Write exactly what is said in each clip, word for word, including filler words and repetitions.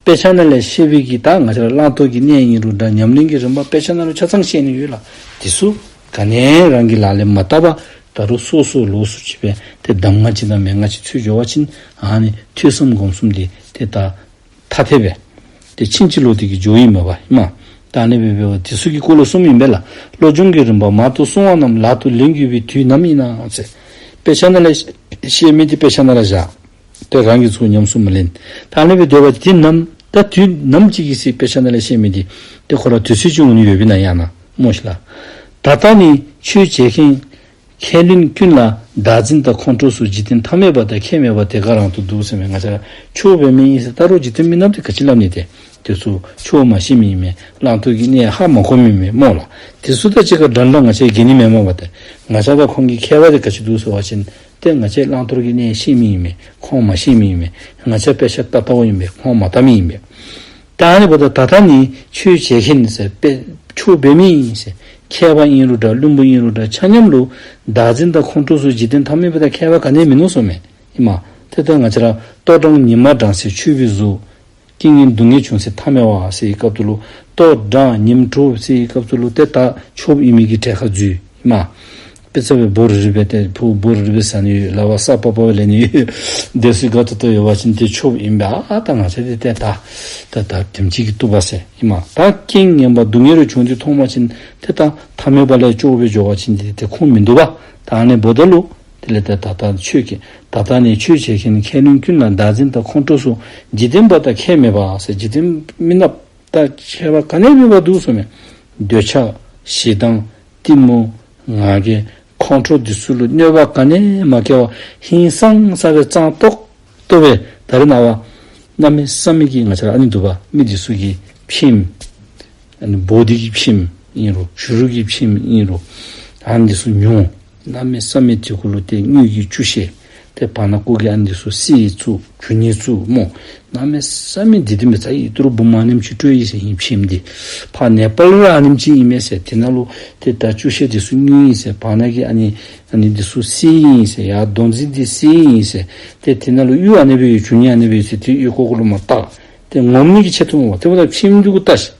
དཔེ་ཆ་ནང་ལས་བཤད་པའི་གི་ད་ང་བཅས་ར་བླང་དོར་གྱི་གནས་ཨིན་རུང་འདྲ་ཉམས་ལེན་གྱི་རིམ་པ་དཔེ་ཆ་ནང་ལུ་ཆ་ཚང་བཤད་ནི་ཡོད་ལགས། དེ་ཚུ་ག་ནི་རང་གིས་ལག་ལེན་མ་བསྟར་བར་ད་རུང་སོ་སོ་ལོགས་སུ་ཅིག་སྦེ་ཏེ་གདམས་ངག་ཅིག་དང་མན་ངག་ཅིག་འཚོལ་འགྱོ་བ་ཅིན་ཨ་ནི་ཐོས་བསམ་སྒོམ་གསུམ་འདི་ཏེ་ད་ཐ་དད་སྦེ་ཏེ་ཕྱིན་ཅི་ལོག་འདི་གིས་འགྱོཝ་ཨིན་མས་པ་ཨིན་མས། ད་ཨ་ནི་སྦེ་འབདཝ་ད་དེ་ཚུ་གི་སྐོར་ལུ་གསུངམ་ཨིན་པས་ལགས། བློ་སྦྱོང་གི་རིམ་པ་མང་དུ་གསུང་བ་རྣམས་ལག་ཏུ་ལེན་དགོས་པའི་དུས་ནམ་ཡིན་ནམ་ཟེར། དཔེ་ཆ་ནང་ལས་བཤད་མི་འདི་དཔེ་ཆ་ནང་ལས་བཞག། ཏེ་རང་གིས་ཚུར་ཉམས་སུ་མ་ལེན། ད་ཨ་ནི་སྦེ་སྡོད་པ་དེ་ནམ་ད་དུས་ནམ་ཅིག་གི་ཚེ་དཔེ་ཆ་ནང་ལས་བཤད་མི་འདི་ཏེ་ཁོ་ར་དུས་ཚོད་ཅིག་འོང་ནི་ཡོདཔ་ཨིན་ན་ཡང་ན་སྨོ་ཤིག་ལགས། ད་ལྟ་ནི་ཆོས་བྱེད་མཁན་མཁས་བླུན་ཀུན་ལ་བདག་འཛིན་དང་ཁོང་ཁྲོ་སོགས་འཇིག་རྟེན་ཐ་མལ་པ་དང་ཁྱད་མེད་པ་དེ་ག་རང་དུ་འདུག་ཟེར་མས། ང་བཅས་ཆོས་འབད་མི་ཨིན་ཟེར་ད་རུང་འཇིག་རྟེན་མི་རྣམས་དེ་ག་ཅི་སླབ་ནི་ཏེ། དེ་ཚུ་ཆོས་མ་ཤེས་མི་ཨིན་མས། བླང་དོར་གྱི་གནས་ཧ་མ་གོ་མི་ཨིན་མས་སྨོ་ལགས། དེ་ཚུ་དང་གཅིག་ཁར་འདྲན་འདྲ་ང་བཅས་འགལ་ནི་མེན་མས་པ་ཏེ། ང་བཅས་དང་ཁོང་གི་ཁྱད་པར་དེ་ག་ཅི་འདུག་ཟེར་བ་ཅིན་ཏེ་ང་བཅས་བླང་དོར་གྱི་གནས་ཤེས་མི་ཨིན་མས། ཁོང་མ་ཤེས་མི་ཨིན་མས། ང་བཅས་དཔེ་ཆ་ལྟ་ལྟཝ་ཨིན་པས། ཁོང་མ་ལྟ་མི་ཨིན་པས། ད་ཨ་ནི་འབདཝ་ད་ད་ལྟ་ནི་ཆོས་བྱེད་མཁན་ཟེར་དཔེ་ཆོས་འབད་མི་ཨིན་ཟེར་མཁས་པ་ཨིན་རུང་འདྲ་བླུན་པོ་ཨིན་རུང་འདྲ་ཆ་མཉམ་ལུ་བདག་འཛིན་དང་ཁོང་ཁྲོ་སོགས་འཇིག་རྟེན་ཐ་མལ་པ་དང་ཁྱད་པར་ག་ནི་ཡང་མིན་ནུག་ཟེར་མས། ཨིན་མས། ཏེ་ད་ང་བཅས་ར་ལྟོ་འགྲངས་ཉི་མ་འགྲངས་ཟེར་ཆོས་པའི་གཟུགས། རྐྱེན་ངན་སྡུག་བསྔལ་བྱུང་ཟེར་ཐ་མལ་པ་ཟེར་བའི་སྐབས་སུ་ལུ་ལྟོ་འགྲངས་ཉིམ་དྲོ་ཟེར་བའི་སྐབས་སུ་ལུ་ཏེ་ད་ཆོསཔ་ཨིན་མི་གི་གྲལ་ཁར་འཛུལ་ཨིན་མས། དཔེ་ཆ་སྦེ་འབོ་རི་རི་སྦེ་ཏེ་ཕུ་འབོ་རི་རི་སྦེ་ཟ་ནི་ཡོད། ལགཔ་ས་ཕག་ཕག་སྦེ་ལེན་ནི་ཡོད། དེ་ཚུ་དགའ་ཏོག་ཏོ་ཡོད་པ་ཅིན་ཏེ་ཆོསཔ་ཨིན་པས། ཨ་ད་ང་བཅས་འདི་ཏེ་ད་ད་ད་དེམ་ཅིག་གིས་བཏུབ་པས་ཟེར་ཨིན་མས། ད་རྐྱེན་ངན་པ་སྡུག་བསྔལ་རེ་བྱུང་སྟེ་མཐོང་པ་ཅིན་ཏེ་ད་ཐ་མལ་པ་ལས་སྐྱོབ་སྦེ་འགྱོ་བ་ཅིན་ཏེ་ཏེ་ཁུངས་མིན་འདུག་པ། ད་ཨ་ནི་འབདཝ་ད་ལུ་དེ་ལས་ད་ད་ལྟ་ཆོས་ཀྱི་ད་ལྟ་ནི་ཆོས་བྱེད་མཁན་མཁས་བླུན་ཀུན་ལ་བདག་འཛིན་དང་ཁོང་ཁྲོ་སོགས་འཇིག་རྟེན་པ་དང་ཁྱད་མེད་པ་ཟེར། འཇིག་རྟེན་མི་རྣམས་དང་ཁྱད་པར་ག་ནི་ཡང་མེད་པར་འདུག་ཟེར་མས། འདོད་ཆགས་ཞེ་སྡང་གཏི་མུག་ང་རྒྱལ་ཁོང་ཁྲོ་འདི་ཚུ་ལུ་གནོད་པ་ག་ནི་ཡང་མ་བཀལ་བར་ཧིང་སངས་ས་སྦེ་གཙང་ཏོག་ཏོ་སྦེ་ད་རེས་ནངས་པ་གནམ་མེད་ས་མེད་ཀྱི་ང་བཅས་ར་ཨ་ནི་འདུག་པ། མི་འདི་ཚུ་གིས་ཕྱེངམ་ཨ་ནི་བོ་དྷི་གི་ཕྱེངམ་ཨིན་རུང་བྱུ་རུ་གི་ཕྱེངམ་ཨིན་རུང་ཨ་ནི་འདི་ཚུ་ཉོ། གནམ་མེད་ས་མེད་དེ་གུ་ལུ་ཏེ་དངུལ་གྱི་བཅུད་བཤལ། ཏེ་བར་ན་ཀོ་གི་ཨ་ནི་འདི་ཚུ་གསེར་བཙུགས་རྒྱུ་ནི་བཙུགས་སྨོ། གནམ་མེད་ས་མེད་འདི་འདི་མི་ཚ་ཡི་ཏི་རུ་འབུམ་ཨ་ནེམ་ཅིག་སྤྲོད་ཡི་ཟེར་ཨིན་ཕྱེངམ་འདི། ཕར་ནེ་པཱལ་ར་ཨ་ནེམ་ཅིག་ཨིན་མས་ཟེར། དེ་ནང་ལུ་ཏེ་ད་བཅུད་བཤལ་འདི་ཚུ་དངུལ་ཨིན་ཟེར། བར་ན་གི་ཨ་ནི་ཨ་ནི་འདི་ཚུ་གསེར་ཨིན་ཟེར། ཡར་རྡོ་རྫས་འདི་གསེར་ཨིན་ཟེར། ཏེ་དེ་ནང་ལུ་གཡུ་ཨ་ནི་སྦེ་ཡོད། རྒྱུ་ནི་ཨ་ནི་སྦེ་ཡོད་ཟེར། ཏེ་གཡུ་ཀོ་ཀོ་ལུ་མར་བཏགས། ཏེ་ངོམ་ནི་གི་ཆེད་དུ་འོང་བ། དེ་འབདཝ་ད་ཕྱེངམ་འདི་གུ་བལྟ་ཤིག།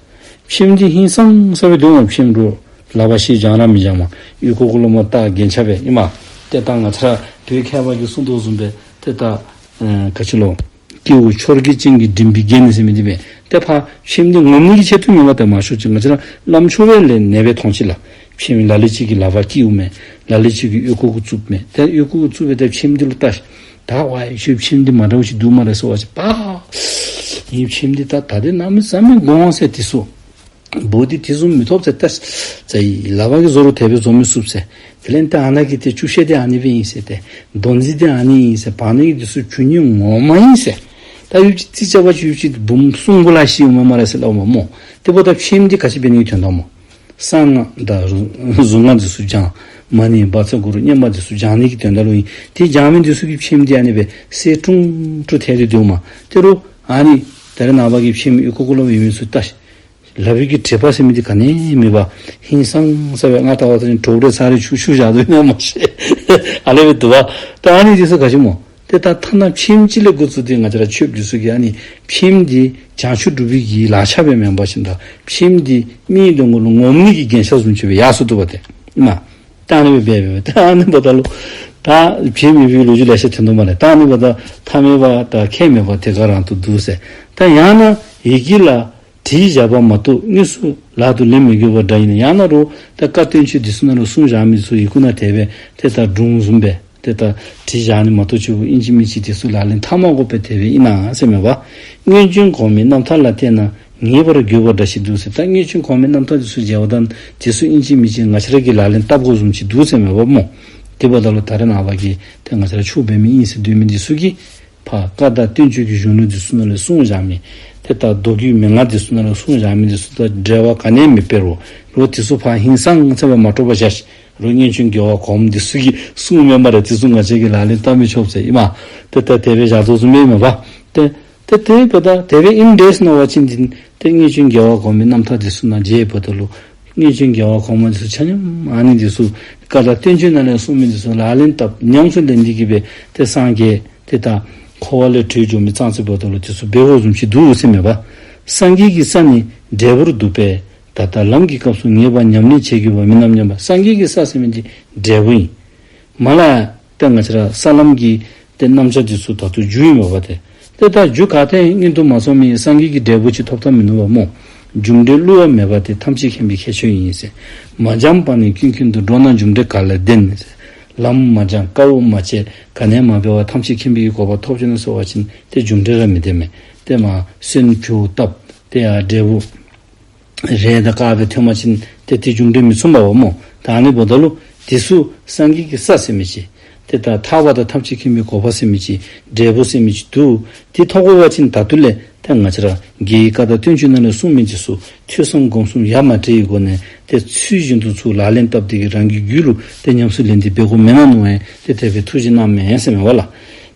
ཕྱེངམ་འདི་ཧིང་སངས་ས་སྦེ་འདུག་སྨོ། ཕྱེངམ་རུང་ལག་པར་ཤེད་འཇམ་ར་མི་འཇམ་མས། གཡུ་ཀོ་ཀོ་ལུ་མར་བཏགས་རྒྱན་ཆ་སྦེ་ཨིན་མས། ཏེ་ད་ང་བཅས་ར་བོད་མཁས་པ་གིས་གསུངས་དོ་བཟུམ་སྦེ་ཏེ་ད་ཨེ་ག་ཅི་ལོ། སྐྱེ་བོ་འཆོར་གྱི་སྤྱན་གྱིས་བསྒྲིམས་པའི་རྒྱན་ཟེར་མི་འདི་སྦེ། ཏེ་ཕར་ཕྱེངམ་འདི་ངོམ་ནི་གི་ཆེད་དུ་ཉོ་བ་ཏེ་མ་ཤོར་ཅིག། ང་བཅས་ར་བླམ་ཆོསཔ་ལས་ནེ་སྦེ་མཐོང་ཅི་ལགས། ཕྱེངམ་ལ་ལུ་ཅིག་གིས་ལག་པར་བཀལཝ་མས། ལ་ལུ་ཅིག་གིས་གཡུ་ཀོ་ཀོ་བཙུགསཔ་མས། ཏེ་གཡུ་ཀོ་ཀོ་བཙུགས་སྦེ་ཏེ་ཕྱེངམ་འདི་ལུ་བལྟ་ཤིག། ད་ཝའི་ཁྱོད་ཕྱེངམ་འདི་མ་འདྲཝ་ཅིག་འདུག་སྨ་རེ་ཟེར་བ་ཅིན་པ། ངེའི་ཕྱེངམ་འདི་ད་ད་དེ་གནམ་མེད་ས་མེད་དགོ་འོང་ཟེར། དེ་ཚུ་བོ་དྷི་དེ་བཟུམ་མི་ཐོབ་ཟེར། ཏེ་ཟེར་ལག་པ་གིས་བཟོ་རུང་དེ་སྦེ་བཟོ་མི་ཚུགས་ཟེར། དེ་ལས་ཏེ་ཨ་ནཱ་གི་ཏེ་བཅུད་བཤལ་འདི་ཨ་ནི་སྦེ་ཨིན་ཟེར། ཏེ་རྡོ་རྫས་འདི་ཨ་ནི་ཨིན་ཟེར། བར་ན་གི་འདི་ཚུ་རྒྱུ་ནི་ངོ་མ་ཨིན་ཟེར། ད་ཡུདཔ་ཅིག་རྩིས་རྐྱབ་པ་ཅིན་ཡུདཔ་ཅིག་འབུམ་གསུམ་གུ་ལྷག་ཅི་འོང་སྨ་རེ་ཟེར་སླབ་མས་སྨོ། དེ་འབདཝ་ད་ཕྱེངམ་འདི་ག་ཅི་འབད་ནི་གི་དོན་དག་སྨོ། གསང་སྔགས་དང་གཟུངས་སྔགས་འདི་ཚུ་སྦྱང་། མ་ཎི་བཛྲ་གུ་རུ་བསྙེན་པ་འདི་ཚུ་སྦྱང་ནི་གི་དོན་དག་ལུ་ཨིན། དེ་སྦྱང་མི་འདི་ཚུ་གིས་ཕྱེངམ་འདི་ཨ་ནི་སྦེ་གསལ་ཀྲུང་ཀྲུང་ཐལ་ཏེ་འདུག་སྨོ། དེ་རུང་ཨ་ནི་ད་རེས་ནངས་པ་གི་ཕྱེངམ་གཡུ་ཀོ་ཀོ་ལུ་ཡོད་མི་ཚུ་བལྟ་ཤིག། ལག་པའི་གི་དྲེག་པ་ཟེར་མི་འདི་ག་ནི་ཡང་མེད་པར་ཧིང་སངས་ས་སྦེ་ང་ལྟ་བ་ད་ཅིན་གྲོགས་རེ་ཚ་རེ་ཆུ་ཆུ་བཞག་དོ་ཨིན་ན་མ་ཤེས། ཨ་ལས་སྦེ་འདུག་པ། ད་ཨ་ནི་འདི་ཚུ་ག་ཅི་སྨོ། ཏེ་ད་ཐ་ན་ཕྱེངམ་ཅིག་ལས་འགོ་བཙུགས་ཏེ་ང་བཅས་ར་ཆོསཔ་འདི་ཚུ་གིས་ཨ་ནི་ཕྱེངམ་འདི་བྱང་ཆུབ་སྒྲུབ་པའི་གི་ལག་ཆས་སྦེ་མེན་པ་ཅིན་ད་ཕྱེངམ་འདི་མིའི་གདོང་ཁ་ལུ་ངོམ་ནི་གི་རྒྱན་ཆ་བཟུམ་ཅིག་སྦེ་ཡར་སོང་འདུག་པ་ཏེ། ཨིན་མས། ད་ཨ་ནི་སྦེ་འབད་འབད་ད་ཨ་ནི་འབདཝ་ད་ལུ་ད་བྱེད་མི་བའི་ལོ་རྒྱུས་ལེ་ཤ་ཐོན་དོ་སྨ་རེ། ད་ཨ་ནི་འབདཝ་ད་ཐ་མལ་པ་དང་ཁྱད་མེད་པ་དེ་ག་རང་དུ་འདུག་ཟེར། ད་ཡང་ན་ཡི་གེ་ལ་བྲིས་བཞག་པ་མ་གཏོགས་དངོས་སུ་ལག་ཏུ་ལེན་མི་དགོས་པ་འདྲ་ཨིན་ན། ཡང་ན་རུང་ད་བཀའ་བསྟན་བཅོས་འདི་ཚུ་ནང་ལུ་གསུངས་བཞག་མི་ཚུ་ཡི་གུ་ནང་དེ་སྦེ་ཏེ་ད་སྒྲུང་བཟུམ་སྦེ་ཏེ་ད་བྲིས་བཞག་ནི་མ་གཏོགས་ཆུ་བོ་ཨིན་ཅི་མིན་ཅི་དེ་ཚུ་ལག་ལེན་འཐབ་མ་དགོ་པའི་དེ་སྦེ་ཨིན་ན་ཟེར་མས་པ། སྔོན་བྱོན་གོང་མའི་རྣམ་ཐར་ལ་བལྟས་ན་ངེས་པར་དགོས་པ་འདྲ་ཞིག་འདུག་ཟེར། ད་སྔོན་བྱོན་གོང་མའི་རྣམ་ཐར་འདི་ཚུ་མཇལཝ་ད་དེ་ཚུ་ཨིན་ཅི་མིན་ཅི་ང་བཅས་ར་གིས་ལག་ལེན་འཐབ་དགོཔ་བཟུམ་ཅིག་འདུག་ཟེར་མས་པ་སྨོ། དེ་འབདཝ་ད་ལུ་ད་རེས་ནངས་པ་གི་ཏེ་ང་བཅས་ར་ཆོས་འབད་མི་ཨིན་ཟེར་སྡོད་མི་འདི་ཚུ་གིས་ཕར་བཀའ་དང་བསྟན་བཅོས་ཀྱི་གཞུང་ལུགས་འདི་ཚུ་ནང་ལས་གསུངས་བཞག་མི་ཏེ་ད་མདོ་རྒྱུད་མན་ངག་འདི་ཚུ་ནང་ལས་གསུངས་བཞག་མི་འདི་ཚུ་དང་འབྲེལ་བ་ག་ནི་ཡང་མི་འབད་རུང་རོགས་དེ་ཚུ་ཕར་ཧིང་སངས་ས་སྦེ་མ་དཀྲོགས་པར་བཞག་ཤིག། རོགས་སྔོན་བྱོན་རྒྱལ་བ་གོངམ་འདི་ཚུ་གིས་གསུངམ་མས་སྨ་རེ། དེ་ཚུ་ང་བཅས་ཀྱིས་ལག་ལེན་འཐབ་མི་ཆོགཔ་ཟེར་ཨིན་མས། ཏེ་ད་དེ་སྦེ་བཞག་དོ་བཟུམ་སྦེ་ཨིན་མས་པ། ཏེ་ཏེ་དེ་འབདཝ་ད་དེ་སྦེ་ཨིན་འདྲས་མནོ་བ་ཅིན་འདི་ཏེ་སྔོན་བྱོན་རྒྱལ་བ་གོང་མའི་རྣམ་ཐར་འདི་ཚུ་ནང་མཇལཝ་ད་ལུ་སྔོན་བྱོན་རྒྱལ་བ་གོང་མ་འདི་ཚུ་ཆ་མཉམ་ཨ་ནི་འདི་ཚུ་བཀའ་དང་བསྟན་བཅོས་ནང་ལས་གསུངས་མི་འདི་ཚུ་ལག་ལེན་འཐབ་ཉམས་སུ་ལེན་ཏེ་གིས་སྦེ་ཏེ་སངས་རྒྱས་ཏེ་ད་ འཁོར་བ་ལས་གྲོལ་འགྱོ་མི་ཙང་ཙ་འབདཝ་ད་ལུ་དེ་ཚུ་འབད་དགོཔ་བཟུམ་ཅིག་འདུག་ཟེར་མས་པ། སངས་རྒྱས་ཀྱི་ས་ནི་འབྲས་བུར་འདུག་པས། ད་ལྟ་ལམ་གྱི་སྐབས་སུ་ངེས་པར་ཉམས་ལེན་བྱེད་དགོས་པ་མིན་ནམ་སྙམ་པ། སངས་རྒྱས་ཀྱི་ས་ཟེར་མི་འདི་འབྲས་བུ་ཨིན། མ་ལ་ཡ་ཏེ་ང་བཅས་ར་ས་ལམ་གྱི་ཏེ་རྣམ་གཞག་འདི་ཚུ་ད་ལྟོ་རྒྱུ་ཨིན་མས་པ་ཏེ། ཏེ་ད་རྒྱུ་ག་ཏེ་མངོན་དུ་མ་སོང་མི་སངས་རྒྱས་ཀྱི་འབྲས་བུ་ཅིག་ཐོབ་ཐབས་མིན་ནུག་པ་སྨོ། རྒྱུ་འབྲས་བསླུ་བ་མེད་པ་དེ། ཐམས་ཅད་མཁྱེན་པའི་ཁྱད་ཆོས་ཡིན་ཟེར། མ་སྦྱངས་པ་ནི་ཀུན་མཁྱེན་དུ། འགྲོ་རྣམས་རྒྱུ་འབྲས་ག་ལས་བདེན་ཟེར། ལམ་མ་སྦྱངས་དཀའ་བ་མ་སྤྱད་ག་ནི་མ་འབད་བར། ཐམས་ཅད་མཁྱེན་པའི་གོ་འཕང་ཐོབ་ཅི་ན་ཟེར་བ་ཅིན་ཏེ་རྒྱུ་འབྲས་ར་མི་ལྡན་མས། ཏེ་མ་སོན་བྱུག་བཏབ་ཏེ་ཡར་འབྲས་བུ་རེ་དང་དཀར་སྦེ་ཐོན་པ་ཅིན་ཏེ་དེ་རྒྱུ་འབྲས་མི་མཚུངས་པ་སྨོ། ད་ཨ་ནི་འབདཝ་ད་ལུ་དེ་ཚུ་སངས་རྒྱས་ཀྱི་ས་ཟེར་མི་ཅིག་ཏེ་ད་ཐར་པ་དང་ཐམས་ཅད་མཁྱེན་པའི་གོ་འཕང་ཟེར་མི་ཅིག་འབྲས་བུ་ཟེར་མི་ཅིག་འདུག། དེ་ཐོབ་དགོ་པ་ཅིན་ད་ལྟོ་ལས་ཏེ་ང་བཅས་ར་རྒྱལ་བའི་བཀའ་དང་བསྟན་བཅོས་ནང་ལས་གསུངས་མི་དེ་ཚུ་ཐོས་བསམ་སྒོམ་གསུམ་ཡ་མ་བྲལ་བའི་སྒོ་ནས་ཏེ་ཚུལ་བཞིན་དུ་ཚུར་ལག་ལེན་བསྟར་ཏེ་གིས་རང་གི་རྒྱུད་ལུ་ཏེ་ཉམས་སུ་ལེན་ཏེ་འབད་དགོ་མེན་ན་མནོ་བས་ཏེ་དེ་སྦེ་ཐུགས་བཞེད་གནངམ་མས་ཟེར་མས་པ་ལགས།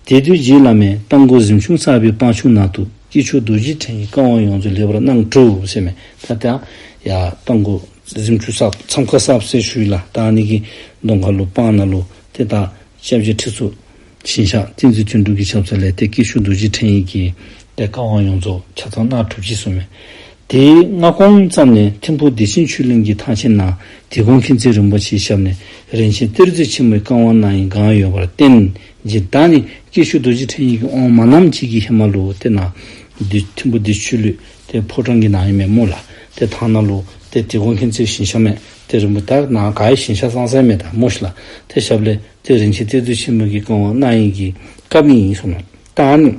དེ་དུས་རྗེ་བླ་མས་རྟ་མགོ་གཟིམ་ཆུང་བསགས་པའི་སྤང་ཆུ་ནང་དུ་སྐྱེས་མཆོག་རྡོ་རྗེ་ཕྲེང་བའི་བཀའ་དབང་ཡོངས་རྫོགས་ལེགས་པར་གནང་གྲུབ་ཟེར་མས། ད་ལྟོ་ཡར་རྟ་མགོ་གཟིམ་ཆུང་བསགས་མཚམས་ཁང་བསགས་ཟེར་ཞུ་ཡི་ལགས། ད་ཨ་ནི་གི་གདོང་ཁ་ལུ་སྤང་ནང་ལུ་ཏེ་ད་སྐྱབས་རྗེ་ཁྲི་ཟུར་ཞིང་གཤེགས་བསྟན་འཛིན་དོན་གྲུབ་ཀྱི་ཞབས་ས་ལས་ཏེ་སྐྱེས་མཆོག་རྡོ་རྗེ་ཕྲེང་བའི་གི་ཏེ་བཀའ་དབང་ཡོངས་རྫོགས་ཆ་ཚང་གནང་གྲུབ་ཅི་གསུངས་མས། དེའི་སྔ་གོང་ཙམ་ནས་ཐིམ་ཕུག་བདེ་ཆེན་ཆོས་གླིང་གི་ཐང་ཆེན་ནང་དིལ་མགོ་མཁྱེན་བརྩེ་རིན་པོ་ཆེའི་ཞབས་ནས་རིན་ཆེན་གཏེར་མཛོད་ཆེན་མོའི་བཀའ་དབང་གནང་ཡིག་གང་ཡོད་པར་བརྟེན་རྗེ་བདག་ནི་སྐྱེས་མཆོག་རྡོ་རྗེ་ཕྲེང་ཡིག་གི་དབང་མ་གནངམ་ཅིག་གི་ཧེ་མ་ལུ་ཏེ་ནཱ་འདི་ཐིམ་ཕུག་བདེ་ཆེན་ཆོས་གླིང་ཏེ་ཕོ་བྲང་གི་ནང་ཨིན་མས་སྨོ་ལགས། ཏེ་ཐང་ནང་ལུ་ཏེ་དིལ་མགོ་མཁྱེན་བརྩེ་ཞིང་གཤེགས་མས། ཏེ་རིན་པོ་ད་ནཱ་ག་ཡི་ཞིང་གཤེགས་ཙང་ཙང་མས་ད་སྨོ་ཤིག་ལགས། ཏེ་ཞབས་ལས་ཏེ་རིན་ཆེན་གཏེར་མཛོད་ཆེན་མོ་གི་བཀའ་དབང་གནང་ཡིག་གི་སྐབས་ཨིན་གསུངས་མས། ད་ཨ་ནི་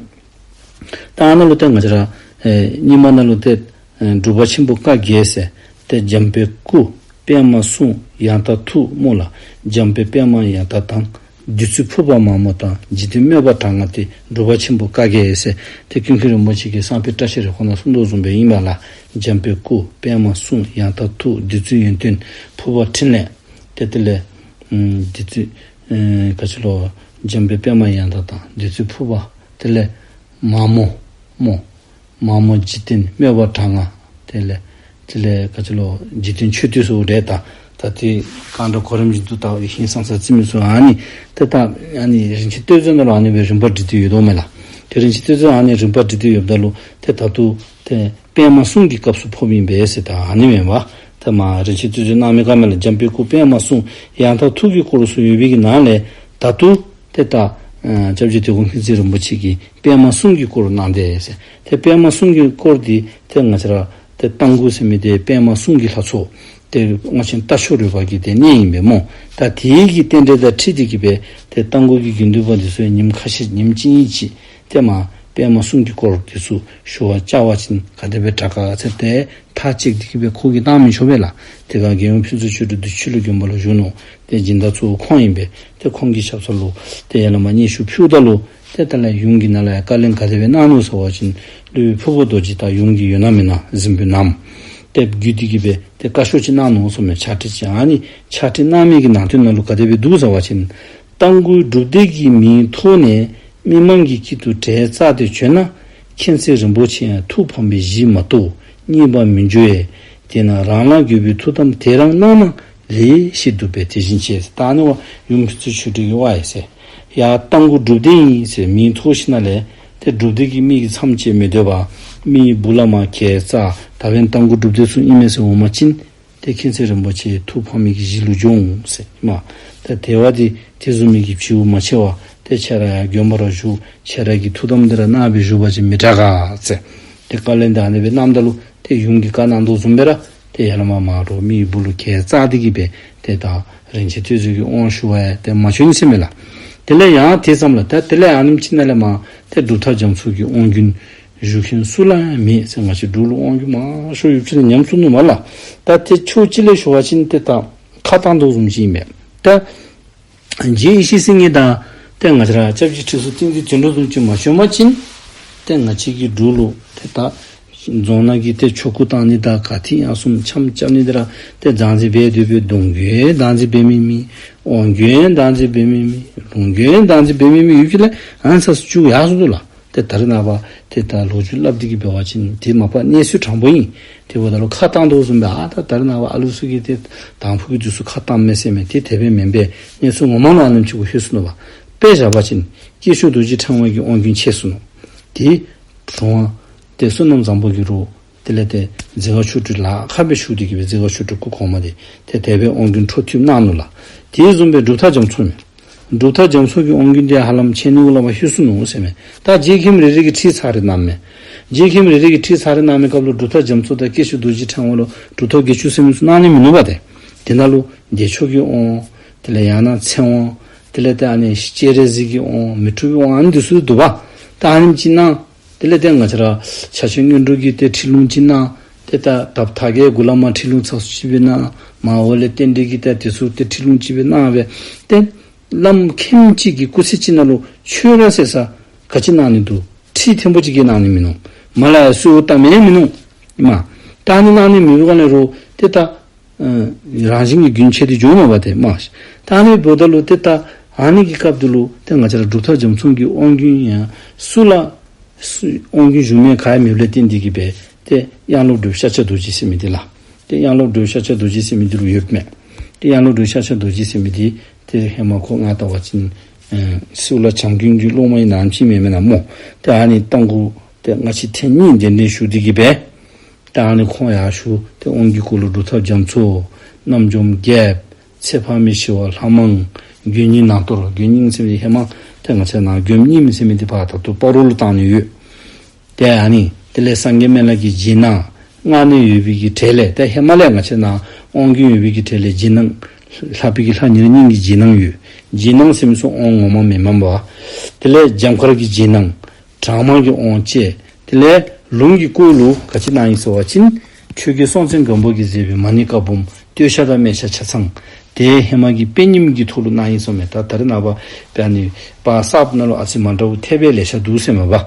ད་ཨ་ནཱ་ལུ་ཏེ་ང་བཅས་ར་ཨེ་རྙིང་མ་ནང་ལུ་ཏེ་ཨེ་འབྲུག་པ་ཆེན་པོ་བཀའ་བརྒྱད་ཟེར་ཏེ་འཇམ་དཔལ་སྐུ་པདྨ་གསུང་ཡང་དག་ཐུགས་སྨོ་ལགས། འཇམ་དཔལ་པདྨ་ཡང་དག་དང་བདུད་རྩི་ཕུར་པ་མ་མོ་དང་འཇིག་རྟེན་དམོད་པ་དྲག་སྔགས་ཏེ་འབྲུག་པ་ཆེན་པོ་བཀའ་བརྒྱད་ཟེར་ཏེ་ཀུན་མཁྱེན་རིན་པོ་ཆེ་གིས་གསང་ཕུད་བཀྲ་ཤིས་རེ་སྐོང་ནང་གསུངས་དོ་བཟུམ་སྦེ་ཨིན་པས་ལགས། འཇམ་དཔལ་སྐུ་པདྨ་གསུང་ཡང་དག་ཐུགས་བདུད་རྩི་ཡོན་ཏན་ཕུར་པ་ཕྲིན་ལས་ཏེ་དེ་ལས་ཨམ་བདུད་རྩི་ཨེ་ག་ཅི་ལོ་འཇམ་དཔལ་པདྨ་ཡང་དག་དང་བདུད་རྩི་ཕུར་པ་དེ་ལས་མ་མོ་སྨོ། མ་མོ་འཇིག་རྟེན་དམོད་པ་དྲག་སྔགས་དེ་ལས་དེ་ལས་ག་ཅི་ལོ་འཇིག་རྟེན་མཆོད་བསྟོད་ཚུ་རེ་ད་ད་དེ་གང་འདྲ་གོ་རིམ་བཞིན་དུ་ད་ཧིང་སངས་ས་རྩི་མི་ཚུ་ཨ་ནི་ཏེ་ད་ཨ་ནི་རིན་ཆེན་གཏེར་མཛོད་ནང་ལུ་ཨ་ནི་སྦེ་རིམ་པ་བསྒྲིགས་ཏེ་ཡོདཔ་མས་ལགས། ཏེ་རིན་ཆེན་གཏེར་མཛོད་ཨ་ནི་རིམ་པ་བསྒྲིགས་ཏེ་ཡོདཔ་ད་ལུ་ཏེ་ད་ལྟོ་ཏེ་པདྨ་གསུང་གི་སྐབས་སུ་ཕོགཔ་ཨིན་པས་ཟེར་ད་ཨ་ནི་མེན་པ། ཏེ་མ་རིན་ཆེན་གཏེར་མཛོད་གནང་མི་ག་མེན་ལགས། འཇམ་དཔལ་སྐུ་པདྨ་གསུང་ཡང་དག་ཐུགས་ཀྱི་སྐོར་སུ་ཡོད་པའི་གི་ནང་ལས་ད་ལྟོ་ཏེ་ད་ཨ་སྐྱབས་རྗེ་དིལ་མགོ་མཁྱེན་བརྩེ་རིན་པོ་ཆེ་གིས་པདྨ་གསུང་གི་སྐོར་གནང་དེས་ཟེར། ཏེ་པདྨ་གསུང་གི་སྐོར་འདི་ཏེ་ང་བཅས་ར་ཏེ་རྟ་མགོ་ཟེར་མི་འདི་པདྨ་གསུང་གི་ལྷ་ཚོགས་ཏེ་རྔ་ཆེན་རྟ་མཆོག་རོལ་པ་གི་ཏེ་གནས་ཨིན་པས་སྨོ། ད་དེ་གི་རྟེན་འབྲེལ་དང་འཁྲིལ་ཏེ་གིས་སྦེ་ཏེ་རྟ་མགོ་གི་དགེ་འདུན་པ་འདི་ཚུ་ཉིནམ་ཁ་ཤས་ཉིནམ་གཅིག་གཉིས་ཅིག་ཏེ་མ་པདྨ་གསུང་གི་སྐོར་འདི་ཚུ་ཞུ་བར་བཅར་བ་ཅིན་ག་དེ་སྦེ་དྲག་ག་ཟེར་ཏེ་ཐག་བཅད་དེ་གིས་སྦེ་ཁོ་གིས་བཏང་མི་ཆོག་པས་ལགས། དེ་སྒང་རྒྱལ་ཡུམ་ཕུན་ཚོགས་ཆོས་སྒྲོན་བདེ་ཆེན་ཆོས་གླིང་དགོན་པ་ལུ་བཞུགས་ནུག། ཏེ་སྦྱིན་བདག་གཙོ་བོ་ཁོང་ཨིན་པས། ཏེ་ཁོང་གི་ཞབས་ས་ལུ་ཏེ་ཡར་ལས་མར་སྙན་ཞུ་ཕུལཝ་ད་ལུ་ཏེ་ད་ལས་ཡུམ་གྱིས་ནཱ་ལས་ཡར་བཀའ་ལན་ག་དེ་སྦེ་གནང་ནུག་ཟེར་བ་ཅིན་སློབ་དཔོན་ཕུར་པ་རྡོ་རྗེ་དང་ཡུམ་གྱི་ཡོད་ན་མེད་ན་གཟིམ་དཔོན་ནམ་ཏེ་བརྒྱུད་དེ་གིས་སྦེ་ཏེ་བཀའ་ཤོག་ཅིག་གནང་ནུག་ཟེར་མས། ཕྱག་བྲིས་ཅིག། ཨ་ནི་ཕྱག་བྲིས་གནང་མི་གི་ནང་དོན་ནང་ལུ་ག་དེ་སྦེ་འདུག་ཟེར་བ་ཅིན་རྟ་མགོའི་སྒྲུབ་སྡེ་གི་མིང་ཐོག་ནས་མི་མང་གི་དཀྱིལ་དུ་གྲལ་བཙགས་ཏེ་བྱོན་ན་མཁྱེན་བརྩེ་རིན་པོ་ཆེ་ཡང་ཐུགས་ཕངས་པའི་གཞི་མ་གཏོགས་རྙེད་པར་མི་འགྱུར་བས། དེས་ན་རང་ལ་དགོས་པའི་ཐུགས་དམ་དེ་རང་གནང་ན་ལེགས་ཞེས་འདུག་པས། དེ་བཞིན་བྱས། ད་ཨ་ནི་བ་ཡུམ་ཕུན་ཚོགས་ཆོས་སྒྲོན་གྱིས་ཝའི་ཟེར་ཡ་རྟ་མགོ་སྒྲུབ་སྡེ་ཨིན་ཟེར་མིང་ཐོགས་ཞིནམ་ལས་ཏེ་སྒྲུབ་སྡེ་གི་མི་གིས་མཚམས་བཅད་མི་སྡོད་པར་མི་གི་སྦུག་ལས་མར་གྲལ་བཙགས། ད་འབདན་རྟ་མགོ་སྒྲུབ་སྡེ་ཚུ་ཨིན་མས་ཟེར་འོང་པ་ཅིན་ཏེ་མཁྱེན་བརྩེ་རིན་པོ་ཆེ་ཐུགས་ཕངས་མི་གི་གཞི་ལུ་འགྱོ་འོང་ཟེར་མས། ཏེ་དེ་བ་འདི་དེ་བཟུམ་མའི་གི་བྱིའུ་མ་ཆེ་བ་ཏེ་ཁྱེད་ར་ཡར་དགོན་པ་ར་བཞུགས། ཁྱེད་ར་གི་ཐུགས་དམ་འདི་ར་གནང་སྦེ་བཞུགས་པ་ཅིན་མི་དྲག་ག་ཟེར། ཏེ་བཀའ་ལན་འདི་ཨ་ནི་སྦེ་གནངམ་ད་ལུ་ཏེ་ཡུམ་གྱིས་བཀའ་གནང་དོ་བཟུམ་སྦེ་ར་ཏེ་ཡར་ལས་མར་མར་ར་མི་གི་སྦུག་ལུ་གྲལ་བཙགས་ཏེ་གིས་སྦེ་ཏེ་ད་རིན་ཆེན་གཏེར་མཛོད་ཀྱི་དབང་ཞུ་བར་ཡང་ཏེ་མ་བྱོན་ཟེར་མས་ལགས། དེ་ལས་ཡང་དེ་ཙམ་ལས་ད་དེ་ལས་ཨ་ནེམ་ཅིག་ནང་ལས་མར་ཏེ་སྒྲུབ་ཐབས་རྒྱ་མཚོ་གི་དབང་རྒྱུན་ཞུ་མཁན་སུ་ལ་ཡང་མེད་ཟེར། ང་བཅས་འབྲུག་ལུ་དབང་རྒྱུན་མང་ཤོས་ཡོདཔ་ཅིག་ལས་ཉམས་སོང་ནུག་སྨོ་ལགས། ད་ཏེ་ཕྱོགས་གཅིག་ལས་ཞུ་བ་ཅིན་ཏེ་ད་ཁ་བཏང་དོ་བཟུམ་ཅིག་ཨིན་པས། ད་རྗེ་ཡེ་ཤེས་སེང་གེ་དང་ཏེ་ང་བཅས་ར་སྐྱབས་རྗེ་ཁྲི་ཟུར་བསྟན་འཛིན་དོན་གྲུབ་བཟུམ་ཅིག་མ་བྱོན་པ་ཅིན་ཏེ་ང་བཅས་ཀྱི་འབྲུག་ལུ་ཏེ་ད་རྫོང་ནང་གི་ཏེ་ཆོ་ག་བཏང་ནི་དང་ག་ཐིག་ཡར་སོངམ་འཆམ་རྐྱབ་ནི་འདི་ར་ཏེ་བདག་འཛིན་འབད་དེ་སྦེ་གདོང་གུ་བདག་འཛིན་འབད་མི་མེད། དབང་རྒྱུན་བདག་འཛིན་འབད་མི་མེད། ལུང་རྒྱུན་བདག་འཛིན་འབད་མི་མེད། ཡུལ་གྱི་ལས་ཨ་ནི་ཚུ་བཅུག་ཡར་སོང་དོ་ལགས། ཏེ་ད་རེས་ནངས་པ་ཏེ་ད་ལོ་རྒྱུས་སླབ་སྟེ་གིས་འབད་བ་ཅིན་ཏེ་མ་པ་གནས་ཚུལ་དྲང་པོ་ཨིན། དེ་འབདཝ་ད་ལུ་ཁ་བཏང་དོ་བཟུམ་སྦེ་ཨ་ད་ད་རེས་ནངས་པ་ཨ་ལུ་ཚུ་གིས་ཏེ་དང་ཕུ་གི་དུས་སུ་ཁ་བཏངམ་མས་ཟེར་མི་དེ་དེ་སྦེ་མེན་པས། གནས་ཚུལ་ངོ་མ་ལུ་ཨ་ནེམ་ཅིག་གུ་ལྷོད་སོང་ནུག་པ། དཔེ་བཞག་པ་ཅིན་སྐྱེས་མཆོག་རྡོ་རྗེ་ཕྲེང་བ་གི་དབང་རྒྱུན་ཆད་སོ་ནུག། དེ་དྲུང་པ་ཏེ་བསོད་ནམས་བཟང་པོ་གིས་རོགས་དེ་ལས་ཏེ་རྫི་ཁ་མཆོག་སྤྲུལ་ལ་ཁ་སྦེ་ཞུ་སྟེ་གི་སྦེ་རྫི་ཁ་མཆོག་སྤྲུལ་སྐུ་གོང་མ་དེ་ཏེ་དེ་སྦེ་དབང་རྒྱུན་འཕྲོ་མཐུད་གནང་ནུག་ལགས། དེ་བཟུམ་སྦེ་གྲུབ་མཐའ་རྒྱ་མཚོ་མས། གྲུབ་མཐའ་རྒྱ་མཚོ་གི་དབང་རྒྱུན་དེ་ཧ་ལམ་ཆད་ནི་གུ་ལུ་བ་ལྷོད་སོ་ནུག་ཟེར་མས། ད་རྗེ་མཁན་རེ་རེ་གིས་ཁྲིད་ཚར་རེ་གནངམ་མས། རྗེ་མཁན་རེ་རེ་གིས་ཁྲིད་ཚར་རེ་གནང་མི་སྐབས་ལུ་གྲུབ་མཐའ་རྒྱ་མཚོ་དང་སྐྱེས་མཆོག་རྡོ་རྗེ་ཕྲེང་བ་ལུ་གྲུབ་མཐའ་བརྒྱད་ཅུ་ཟེར་མི་ཚུ་གནང་ནི་མིན་ནུག་པ་ཏེ། དེ་ནང་ལུ་བདེ་མཆོག་གི་དབང་དེ་ལས་ཡང་ན་ཚེ་དབང་དེ་ལས་ཏེ་ཨ་ནི་སྤྱན་རས་གཟིགས་ཀྱི་དབང་མི་འཁྲུགས་པའི་དབང་ཨ་ནི་འདི་ཚུ་འདུག་པ། ད་ཨ་ནི་ཅིག་གནང་། དེ་ལས་ཏེ་ང་བཅས་ར་ཕྱག་ཆེན་སྔོན་འགྲོ་གི་ཏེ་ཁྲིད་ལུང་ཅིག་གནང་། ཏེ་ད་ད་ད་གིན་གུ་ལས་མར་ཁྲིད་ལུང་ཚར་སུ་ཅིག་སྦེ་གནང་། མར་འོག་ལས་རྟེན་འབྲེལ་གྱི་ཏེ་དེ་ཚུ་ཏེ་ཁྲིད་ལུང་ཅིག་སྦེ་གནང་སྦེ། ཏེ་བླམ་མཁན་ཅིག་གི་སྐུ་ཚེ་ཅིག་ནང་ལུ་ཆོས་ར་ཟེར་ས་ག་ཅི་གནང་ནི་འདུག། ཁྲིད་ཐེངས་པོ་ཅིག་གིས་གནང་ནི་མིན་ནུག། མར་ལས་ཡར་གསོལཝ་བཏབ་མི་མིན་ནུག། མ་ད་ཨ་ནི་གནང་ནི་མེད་པའི་སྒང་ལས་རོགས་ཏེ་ད་ཨ་རང་བཞིན་གྱིས་རྒྱུན་ཆད་དེ་འགྱོ་ནུག་པ་ཏེ་མ་གཞི། ད་ཨ་ནི་འབདཝ་ད་ལུ་ཏེ་ད་ཨ་ནི་གི་སྐབས་དེ་ལུ་ཏེ་ང་བཅས་ར་གྲུབ་མཐའ་རྒྱ་མཚོ་གི་དབང་རྒྱུན་ཡང་སུ་ལུ་སུ་དབང་རྒྱུན་བཞུགས་མི་ག་ཡང་མེདཔ་ལས་བརྟེན་ཏེ་གི་སྦེ་ཏེ་དབྱངས་སློབ་སྒྲོལ་ཤཱཀྱ་རྡོ་རྗེ་ཟེར་མི་འདི་ལགས། ཏེ་དབྱངས་སློབ་སྒྲོལ་ཤཱཀྱ་རྡོ་རྗེ་ཟེར་མི་འདི་ལུ་ཡོདཔ་མས། ཏེ་དབྱངས་སློབ་སྒྲོལ་ཤཱཀྱ་རྡོ་རྗེ་ཟེར་མི་འདི་ཏེ་ཧེ་མ་ཁོ་ང་བལྟ་བ་ཅིན་ཨེ་སི་ཨུ་ལ་བྱམས་མགོན་གྱི་སློབ་མ་ཨིན་ནམ་ཅིག་མེན་མེན་ན་སྨོ། ཏེ་ཨ་ནི་རྟ་མགོ་ཏེ་སྔ་ཕྱི་ཐེངས་གཉིས་གདན་འདྲེན་ཞུ་སྟེ་གི་སྦེ་ད་ཨ་ནི་ཁོང་ཡར་ཞུ། ཏེ་དབང་གི་སྐོར་ལུ་གྲུབ་མཐའ་རྒྱ་མཚོ་རྣམ་འཇོམས་རྒྱལཔོ་ཚེ་དཔག་མེད་ཞི་བ་ལྷ་མང་དགེ་བསྙེན་ནང་གཏོར། དགེ་བསྙེན་ཟེར་མི་ཧེ་མ་ཏེ་ང་བཅས་ནཱ་དགེ་བསྙེན་ཟེར་མི་འདི་ཕར་ད་ལྟོ་སྤ་རོ་ལུ་བཏང་ནི་ཡོད། ཏེ་ཨ་ནི་དེ་ལས་སངས་རྒྱས་སྨན་བླ་གི་རྗེས་གནང་མངགས་ནི་ཡོད་པའི་གི་གྲས་ལས་ཏེ་ཧེ་མ་ལས་ང་བཅས་ནཱ་དབང་རྒྱུན་ཡོད་པའི་གི་གྲས་ལས་རྗེས་གནང་ལྷག་པའི་གི་ལྷ་ཉེར་གཉིས་ཀྱི་རྗེས་གནང་ཡོད། རྗེས་གནང་ཟེར་མི་ཚུ་དབང་ངོ་མ་མེན་མས་པ། དེ་ལས་འཇམ་དཀར་གྱི་རྗེས་གནང་། གྲངས་མང་གི་དབང་བཅས། དེ་ལས་ལུང་གི་སྐོར་ལུ་ག་ཅི་གནང་ཡི་ཟེར་བ་ཅིན་ཆོས་རྒྱལ་སྲོང་བཙན་སྒམ་པོ་གིས་མཛད་པའི་མ་ཎི་བཀའ་འབུམ་བསྟོད་ཞལ་དང་སྨད་ཞལ་ཆ་ཚང་དེ་ཧེ་མ་གི་དཔེ་རྙིང་གི་ཐོག་ལུ་གནང་ཡི་ཟེར་མས། ད་ད་རེས་ནངས་པ་ཨ་ནི་པར་གསརཔ་ནང་ལུ་ཨ་ཙི་མ་འདྲཝ་ཐེབས་སྦེ་ལེ་ཤ་འདུག་ཟེར་མས་པ།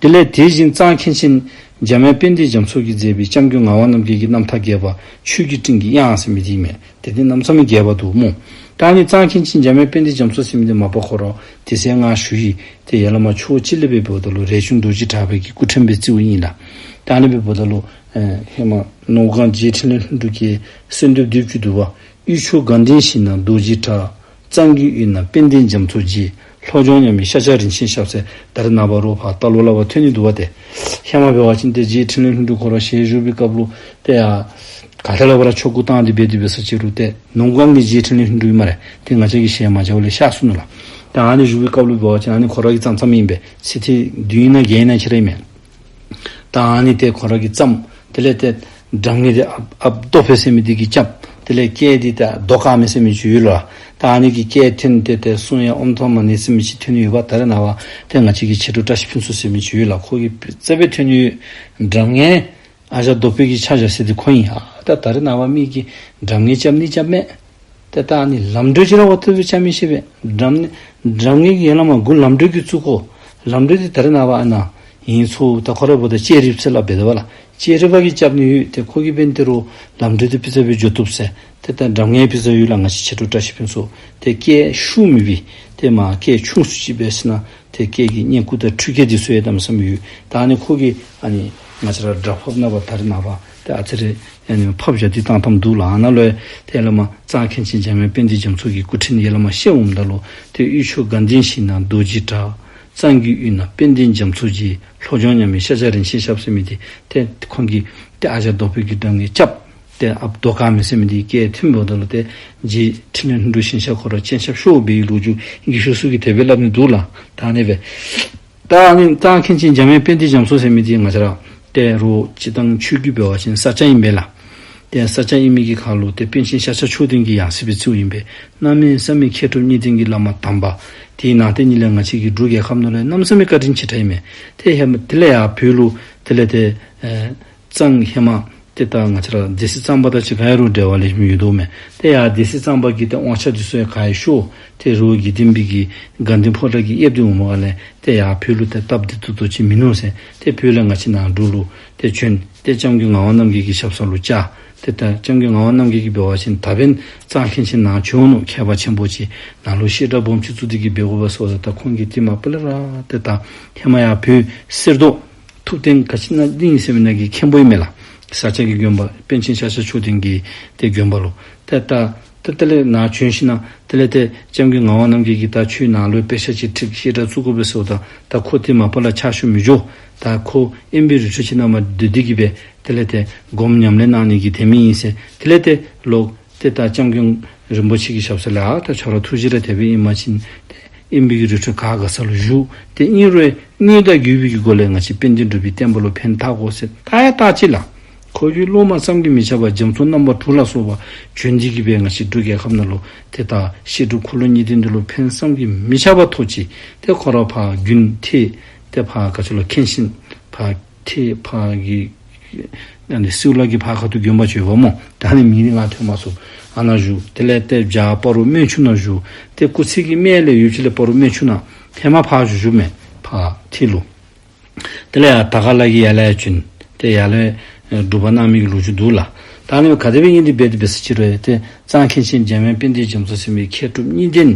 དེ་ལས་དེ་བཞིན་གཙང་མཁན་ཆེན་འཇམ་དབྱངས་དཔལ་ལྡན་རྒྱ་མཚོ་གིས་མཛད་པའི་སྐྱབས་མགོན་ངག་དབང་རྣམ་རྒྱལ་གྱི་རྣམ་ཐར་རྒྱས་པ་ཆོས་ཀྱི་སྤྲིན་གྱི་དབྱངས་ཟེར་མི་འདི་ཨིན་མས། དེ་འདི་གནམ་མེད་ས་མེད་རྒྱས་པ་འདུག་སྨོ། ད་ཨ་ནི་གཙང་མཁན་ཆེན་འཇམ་དབྱངས་དཔལ་ལྡན་རྒྱ་མཚོ་ཟེར་མི་འདི་མ་པ་ཁོ་ར་དེ་ཚེ་ང་ཞུ་ཡི། ཏེ་ཡར་ལས་མར་ཕྱོགས་གཅིག་ལས་འབདཝ་ད་ལུ་རས་ཆུང་རྡོ་རྗེ་གྲགས་པའི་གི་སྐུ་ཕྲེང་སྦེ་བརྩིཝ་ཨིན་ལགས། ད་ཨ་ནི་འབདཝ་ད་ལུ་ཨེ་ཧེ་མ་ནོར་བུ་སྒང་རྗེ་འཕྲིན་ལས་ལྷུན་གྲུབ་ཀྱི་གསོལ་འདེབས་དེ་ཅིག་འདུག་པ། དབུས་ཕྱོགས་དགའ་ལྡན་ཞིང་ན་རྡོ་རྗེ་གྲགས། གཙང་གི་དབུས་ན་དཔལ་ལྡན་རྒྱ་མཚོ་རྗེ། ལྷོ་ལྗོངས་མཉམ་མེད་ཤཱཀྱ་རིན་ཆེན་ཞབས་ཟེར་ད་རེས་ནངས་པ་རོགས་ཕར་ལྟག་ལོག་ལས་ཕར་ཐོན་ནི་འདུག་པ་ཏེ། ཧེ་མ་འབད་བ་ཅིན་ཏེ་རྗེ་འཕྲིན་ལས་ལྷུན་གྲུབ་ཁོ་ར་ཞལ་བཞུགས་པའི་སྐབས་ལུ་ཏེ་ཡར་ག་ཏེ་ལས་ཕར་ཆོ་ག་བཏང་སྟེ་འབད་དེ་འབད་ས་ཅིག་རུང་ཏེ་ནོར་བུ་སྒང་གི་རྗེ་འཕྲིན་ལས་ལྷུན་གྲུབ་ཨིན་སྨ་རེ། ཏེ་ང་བཅས་ཀྱིས་ཞལ་མ་མཇལཝ་ལས་གཤགས་སོ་ནུག་ལགས། ཏེ་ཨ་ནི་བཞུགས་པའི་སྐབས་ལུ་འབད་བ་ཅིན་ཨ་ནི་ཁོ་ར་གིས་བརྩམས་བརྩམསམ་ཨིན་པས། ཚེ་ཐེངས་བདུན་ཨིན་ན་བརྒྱད་ཨིན་ན་ཁྱེར་ར་ཨིན་མས། ད་ཨ་ནི་ཏེ་ཁོ་ར་གིས་བརྩམས། དེ་ལས་ཏེ་སྒྲ་སྙན་འདི་ཨཔ་ཨཔ་རྡོ་པེ་ཟེར་མི་འདི་གིས་རྐྱབ། དེ་ལས་སྐད་འདི་ད་མདོ་དཀར་མེ་ཟེར་མི་ཅིག་ཡོད་ལགས། ད་ཨ་ནི་གི་སྐད་ཐོན་ཏེ་ཏེ་གསུང་ཡང་ཨོཾ་ཐ་མ་ཎི་ཟེར་མི་ཅིག་ཐོན་ཡོདཔ། ད་རེས་ནངས་པ་ཏེ་ང་བཅས་ཀྱི་མཆེད་གྲོགས་བཀྲ་ཤིས་ཕུན་ཚོགས་ཟེར་མི་ཅིག་ཡོད་ལགས། ཁོ་གིས་རྩ་བའི་ཐོན་ཡོད། སྒྲ་སྙན་ཨ་ཞང་རྡོ་པེ་གི་ཕྱག་བཞག་ཟེར་འདི་ཁོ་ཨིན། ཨ་ད་ད་རེས་ནངས་པ་མི་གིས་སྒྲ་སྙན་རྐྱབ་ནི་རྐྱབ་མས། ཏེ་ད་ཨ་ནི་ལམ་འགྲོ་ཅིག་ར་འོ་ཏེ་སྦེ་རྐྱབ་མི་ཤེས་པས། སྒྲ་སྙན་སྒྲ་སྙན་གྱི་ཡར་ལས་མར་མགུ་ལམ་འགྲོ་གིས་བཙུགས་དགོ། ལམ་འགྲོ་འདི་ད་རེས་ནངས་པ་ཨ་ནཱ་ཨིན་ཚུ་ད་ཁོ་ར་འབདཝ་ད་ལྕགས་རི་ཟེར་སླབ་འབད་དོ་བ་ལགས། ལྕགས་རི་པ་གིས་རྐྱབ་ནི་ཡོད། ཏེ་ཁོ་གིས་འབདན་ཏེ་རོགས་ལམ་འགྲོ་འདི་ཕུལ་ས་སྦེ་འགྱོ་བཏུབ་ཟེར། ཏེ་ད་སྒྲ་སྙན་ཕུལ་ས་ཡོད་ལགས། ང་བཅས་མཆེད་གྲོགས་བཀྲ་ཤིས་ཕུན་ཚོགས་ཏེ་སྐད་ཤུགས་མེད་པའི་ཏེ་མར་སྐད་ཆུང་སུ་ཅིག་འབད་ཞིན་ན་ཏེ་སྐད་ཀྱི་སྙན་ཁུག་དང་འཕྲུལ་སྐད་འདི་ཚུ་ཡང་གནམ་མེད་ས་མེད་ཡོད། ད་ཨ་ནི་ཁོ་གིས་ཨ་ནི་ང་བཅས་ར་སྒྲ་ཕབ་ནི་པ་ད་རེས་ནངས་པ་ཏེ་ཨ་ཙི་རེ་ཨ་ནི་ཕབ་བཞག་སྟེ་བཏང་བཏངམ་འདུག་ལགས། ཨ་ནཱ་ལུ་ཡང་ཏེ་ཡར་ལས་མར་གཙང་མཁན་ཆེན་འཇམ་དབྱངས་དཔལ་ལྡན་རྒྱ་མཚོ་གི་སྐུ་ཕྲེང་ཡར་ལས་མར་བཤད་འོངམ་ད་ལུ་ཏེ་དབུས་ཕྱོགས་དགའ་ལྡན་ཞིང་ན་རྡོ་རྗེ་གྲགས། གཙང་གི་དབུས་ན་དཔལ་ལྡན་རྒྱ་མཚོ་རྗེ། ལྷོ་ལྗོངས་མཉམ་མེད་ཤཱཀྱ་རིན་ཆེན་ཞབས་ཟེར་མི་འདི་ཏེ་ཁོང་གིས་ཏེ་ཨ་ཞང་རྡོ་པེ་གིས་སྒྲ་སྙན་རྐྱབ། ཏེ་ཨཔ་རྡོ་དཀར་མེ་ཟེར་མི་འདི་སྐད་ཐོནམ་འབདཝ་ད་ལུ་ཏེ་རྗེ་འཕྲིན་ལས་ལྷུན་གྲུབ་ཞིང་གཤེགས་ཁོ་ར་སྤྱན་ཆབ་ཤོར་བའི་ལོ་རྒྱུས་རྒས་ཤོས་ཚུ་གིས་དེ་སྦེ་སླབ་ནི་འདུག་ལགས། ད་ཨ་ནི་སྦེ་ད་ཨ་ནི་གཙང་མཁན་ཆེན་འཇམ་དབྱངས་དཔལ་ལྡན་རྒྱ་མཚོ་ཟེར་མི་འདི་ང་བཅས་ར་ཏེ་རོགས་སྤྱིར་བཏང་ཆོས་བརྒྱུད་འབད་བ་ཅིན་ས་སྐྱ་ཨིན་པས་ལགས། ཏེ་ས་སྐྱ་ཨིན་མི་གི་ཁར་ལུ་ཏེ་པཎ་ཆེན་ཤཱཀྱ་མཆོག་ལྡན་གྱི་ཡང་སྲིད་སྦེ་བརྩིཝ་ཨིན་པས། གནམ་མེད་ས་མེད་མཁས་གྲུབ་གཉིས་ལྡན་གྱི་བླ་མ་དམ་པ། དེའི་ནང་དེ་ཉིད་ལས་ང་བཅས་ཀྱི་འབྲུག་རྒྱལ་ཁབ་ནང་ལུ་གནམ་མེད་ས་མེད་བཀའ་དྲིན་ཆེ་དྲགས་ཨིན་མས། ཏེ་ཧེ་མ་དེ་ལས་ཡར་བོད་ལུ་དེ་ལས་ཏེ་ཨེ་གཙང་ཧེ་མ་ཏེ་ད་ང་བཅས་ར་སྡེ་སྲིད་གཙང་པ་དང་གཅིག་ཁར་ཡང་རོགས་འབྲེལ་བ་ལེགས་ཤོམ་ཡོད་དོ་མས། ཏེ་ཡར་སྡེ་སྲིད་གཙང་པ་གིས་ཏེ་དབང་ཆ་འདི་ཚུ་ཡང་ག་ཡང་ཤོར། ཏེ་རོགས་དགེ་ལྡན་པའི་གི་དགའ་ལྡན་ཕོ་བྲང་གིས་ཡེབ་སྟེ་འོངམ་ལས་ཏེ་ཡར་བོད་ལུ་ཏེ་སྟབས་བདེ་ཏོག་ཏོ་ཅིག་མིན་ནུག་ཟེར། ཏེ་བོད་ལས་ང་བཅས་ནཱ་འབྲུག་ལུ་ཏེ་བྱོན། ཏེ་སྐྱབས་མགོན་ངག་དབང་རྣམ་རྒྱལ་གྱི་ཞབས་ས་ལུ་བཅར། ཏེ་ད་སྐྱབས་མགོན་ངག་དབང་རྣམ་རྒྱལ་གྱིས་འབད་བ་ཅིན་ད་འབདན་གཙང་མཁན་ཆེན་ནཱ་བྱོན་ནུག། མཁས་པ་ཆེན་པོ་ཅིག་ནཱ་ལུ་བཤད་གྲྭ་སྦོམ་ཅིག་བཙུགས་ཏེ་གི་འབད་དགོ་པས་ཟེརཝ་ད་ད་ཁོང་གིས་ཏེ་མ་པ་ལས་ར་ཏེ་ད་ཧེ་མ་ཡར་བོད་གསེར་མདོག་ཐུབ་བསྟན་ག་ཅི་ན་གླིང་ཟེར་མི་ནང་གི་མཁན་པོ་ཨིན་མས་ལགས། ས་སྐྱ་གི་དགོན་པ་པཎ་ཆེན་ཤཱཀྱ་མཆོག་ལྡན་གྱི་ཏེ་དགོན་པ་ལུ་ཏེ་ད་ ད་དེ་ལས་ནཱ་བྱོན་ཞིནམ་དེ་ལས་ཏེ་སྐྱབས་མགོན་ངག་དབང་རྣམ་རྒྱལ་གྱིས་ད་ཁྱོད་ནཱ་ལུ་དཔེ་ཆ་ཅིག་ཁྲིད་བཤད་གྲྭ་བཙུགས་དགོ་པས་ཟེརཝ་ད་ད་ཁོ་ཏེ་མ་པ་ལས་ཕྱག་ཞུ་མི་འགྱོ། ད་ཁོ་ཨེམ་བི་རི་ཊར་ཅིག་ནང་མར་སྡོད་དེ་གི་སྦེ་དེ་ལས་ཏེ་སྒོམ་ཉམས་ལེན་གནང་ནི་གི་དེམ་ཨིན་ཟེར། དེ་ལས་ཏེ་ལོག་ཏེ་ད་སྐྱབས་མགོན་རིན་པོ་ཆེ་གི་ཞབས་ས་ལས་ཨ་ད་ཁྱོད་ར་ཐུགས་རྗེ་ར་དེ་སྦེ་ཨིན་པ་ཅིན་ཏེ་ཨེམ་བི་གི་རི་ཊར་ག་དགའ་ས་ལུ་བཞུགས། ཏེ་ཨིན་རུང་དངོས་དང་བརྒྱུད་པའི་གི་སྒོ་ལས་ང་བཅས་དཔལ་ལྡན་འབྲུག་པའི་བསྟན་པ་ལུ་ཕན་ཐོགས་དགོ་ཟེར་ད་ཡ་ད་ཅི་ལགས། ཁོ་གི་སློབ་མ་བསམ་གྱིས་མི་ཁྱབ་པ་རྒྱ་མཚོ་རྣམ་པ་དྲུག་ལ་སོགས་པ་བྱོན་ཏེ་གི་སྦེ་ང་བཅས་འབྲུག་རྒྱལ་ཁབ་ནང་ལུ་ཏེ་ད་བཤད་སྒྲུབ་འཁོར་ལོ་གཉིས་ལྡན་འདི་ལུ་ཕན་བསམ་གྱིས་མི་ཁྱབ་པ་ཐོགས་ཅི། ཏེ་ཁོ་ར་ཕར་དགུན་ཏེ་ཏེ་ཕར་ག་ཅི་ལོ་མཁན་ཆེན་ཕར་ཏེ་ཕར་གི་ཨ་ནི་སིའུ་ལ་གི་ཕར་ཁ་ཐུག་དགོན་པ་ཅིག་ཡོདཔ་སྨོ། ད་ཨ་ནི་མིང་འདི་ང་ཐོས་མ་ཚུགས། ཨ་ནཱ་བཞུགས། དེ་ལས་ཏེ་བྱཱར་སྤ་རོ་སྨན་ཆུ་ནང་བཞུགས། ཏེ་སྐུ་ཚེ་གི་སྨད་ལས་ཡུན་ཅིག་ལས་སྤ་རོ་སྨན་ཆུ་ནང་ཧེ་མ་ཕར་བཞུགས་བཞུགསཔ་མས། ཕར་ཏེ་ལུ། དེ་ལས་ཡར་དར་དཀར་ལ་གི་ཡར་ལས་ཡར་བྱོན། ཏེ་ཡར་ལས་ཨེ་སྒྲུབ་པ་གནང་མི་གི་ལོ་རྒྱུས་འདུག་ལགས། ད་ཨ་ནི་ག་དེ་སྦེ་ཨིན་ཏེ་འབད་དེ་འབད་ས་ཅིག་རུང་ཏེ་གཙང་མཁན་ཆེན་འཇམ་དབྱངས་དཔལ་ལྡན་རྒྱ་མཚོ་ཟེར་མི་མཁས་གྲུབ་གཉིས་ལྡན་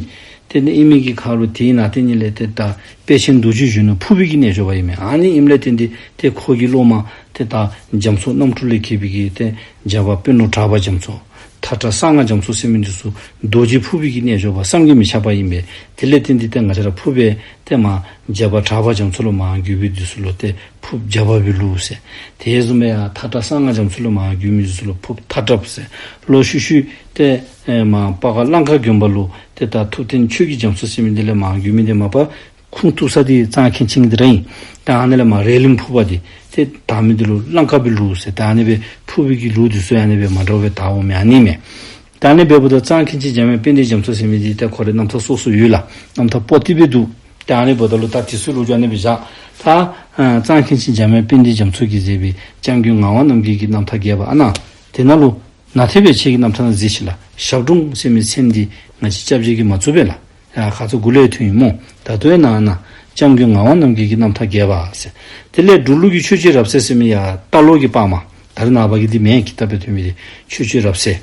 དེ་ནི་ཨིན་མི་གི་ཁར་ལུ་དེའི་ནང་ཏེ་ནི་ལས་ཏེ་ད་དཔལ་ཆེན་རྡོ་རྗེ་གཞོན་ནུ་ཕུར་པའི་གི་རྣལ་འབྱོར་པ་ཨིན་མས། ཨ་ནི་ཨིནམ་ལས་བརྟེན་ཏེ་ཏེ་ཁོ་གི་སློབ་མ་ཏེ་ད་རྒྱ་མཚོ་རྣམ་འཕྲུལ་ལས་མཁས་པའི་གི་ཏེ་རྒྱལ་བ་དཔོན་སློབ་གྲགས་པ་རྒྱ་མཚོ་མཐའ་བྲག་གསང་སྔགས་རྒྱ་མཚོ་ཟེར་མི་འདི་ཚུ་རྡོ་རྗེ་ཕུར་པའི་གི་རྣལ་འབྱོར་པ་བསམ་གྱིས་མི་ཁྱབ་པ་ཨིན་པས། དེ་ལས་བརྟེན་ཏེ་ཏེ་ང་བཅས་ར་ཕུར་པས་ཏེ་མར་རྒྱལ་བ་གྲགས་པ་རྒྱ་མཚོ་ལུ་མར་བརྒྱུད་པའི་འདི་ཚུ་ལུ་ཏེ་ཕུརཔ་རྒྱལ་བ་པའི་ལུགས་ཟེར། དེ་བཟུམ་སྦེ་ཡར་མཐའ་བྲག་གསང་སྔགས་རྒྱ་མཚོ་ལུ་མར་བརྒྱུད་མི་འདི་ཚུ་ལུ་ཕུརཔ་མཐའ་བྲགཔ་ཟེར། ལོག་ཤུལ་ཤུལ་ཏེ་ཨེ་མར་སྤ་ག་གླང་དཀར་དགོན་པ་ལུ་ཏེ་ད་ཐུབ་བསྟན་ཆོས་ཀྱི་རྒྱ་མཚོ་ཟེར་མི་འདི་ལས་མར་བརྒྱུད་མི་འདི་མ་པ་ཁུངས་གཏུགས་ས་འདི་གཙང་མཁན་ཆེན་འདི་ར་ཨིན། ད་ཨ་ནི་ལས་མར་རས་གླིང་ཕུར་པ་འདི་ཏེ་དར་མི་འདི་ལུ་གླང་དཀར་པའི་ལུགས་ཟེར། ད་ཨ་ནི་སྦེ་ཕུར་པའི་གི་ལུགས་འདི་ཚུ་ཨ་ནི་སྦེ་མ་འདྲཝ་སྦེ་དར་འོང་མི་ཨ་ནི་མས། ད་ཨ་ནི་འབདཝ་ད་གཙང་མཁན་ཆེན་འཇམ་དབྱངས་དཔལ་ལྡན་རྒྱ་མཚོ་ཟེར་མི་འདི་ཏེ་ཁོ་རའི་རྣམ་ཐར་སོ་སོ་ཡོད་ལགས། རྣམ་ཐར་པོ་ཏི་སྦེ་འདུག། ད་ཨ་ནི་འབདཝ་ད་ལུ་ད་དེ་ཚུ་ལོ་རྒྱུས་ཨ་ནི་སྦེ་བཞག། ད་ཨ་གཙང་མཁན་ཆེན་འཇམ་དབྱངས་དཔལ་ལྡན་རྒྱ་མཚོ་གིས་མཛད་པའི་སྐྱབས་མགོན་ངག་དབང་རྣམ་རྒྱལ་གྱི་རྣམ་ཐར་རྒྱས་པ་ཨ་ནཱ་དེ་ནང་ལུ་ནཱ་ཏེ་སྦེ་ཁྱེད་ཀྱི་རྣམ་ཐར་ནང་གཟིགས་ཤིག་ལགས། ཞབས་དྲུང་ཟེར་མི་མཚན་འདི་ང་བཅས་སྐྱབས་རྗེ་གིས་མ་བཙུགས་པས་ལགས། ཡར་ཁ་ཙ་འགོ་ལས་ཐོན་ཡི་སྨོ། ད་ལྟོ་ཡང་ནཱ་ནཱ་སྐྱབས་མགོན་ངག་དབང་རྣམ་རྒྱལ་གྱི་རྣམ་ཐར་རྒྱས་པ་ཟེར། དེ་ལས་འབྲུག་ལུགས་ཀྱི་ཆོས་སྤྱོད་རབ་གསལ་ཟེར་མི་ཡར་རྟ་ལོག་གི་པར་མ་ད་རེས་ནངས་པ་གི་འདི་མེན། ཀི་ཏབ་སྦེ་ཐོན་མི་འདི་ཆོས་སྤྱོད་རབ་གསལ།